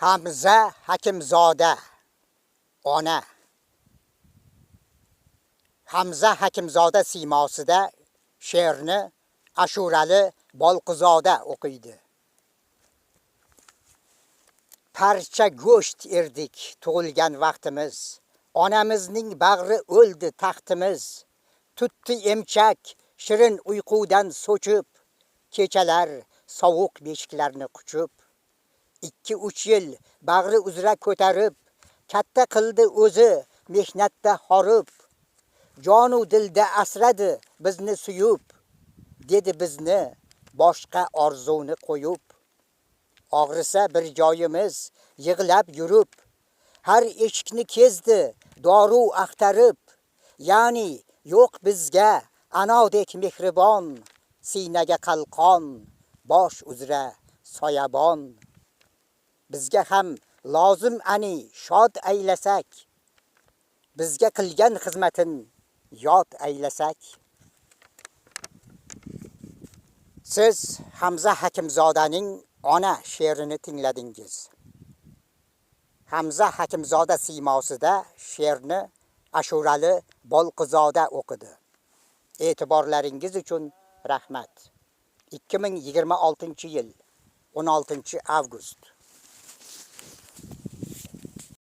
Hamza Hakimzoda ona. Hamza Hakimzoda siymosida she'rni Ashurali Bolqizoda o'qiydi. Parcha go'sht erdik tug'ilgan vaqtimiz. Onamizning bag'ri o'ldi taxtimiz. Tutdi emchak shirin uyqudan so'chib, kechalar sovuq beshiklarni quchib. 2-3 yil bag'ri uzra ko'tarib, katta qildi o'zi mehnatda horib. Jonu dilda asradi bizni suyub, dedi bizni boshqa orzuni qo'yib. Og'risa bir joyimiz yig'lab yurib, har eshikni kezdi doru axtarib. Ya'ni yo'q bizga anodek mehribon, sinaga qalqon, bosh uzra soyabon. Bizga ham lozim ani shod aylasak, bizga qilgan xizmatin yod aylasak. Siz Hamza Hakimzodaning ona she'rini tingladingiz. Hamza Hakimzoda siymosida she'rni Ashurali Bolqizoda o'qidi. E'tiborlaringiz uchun rahmat. 2026-yil 16 avgust.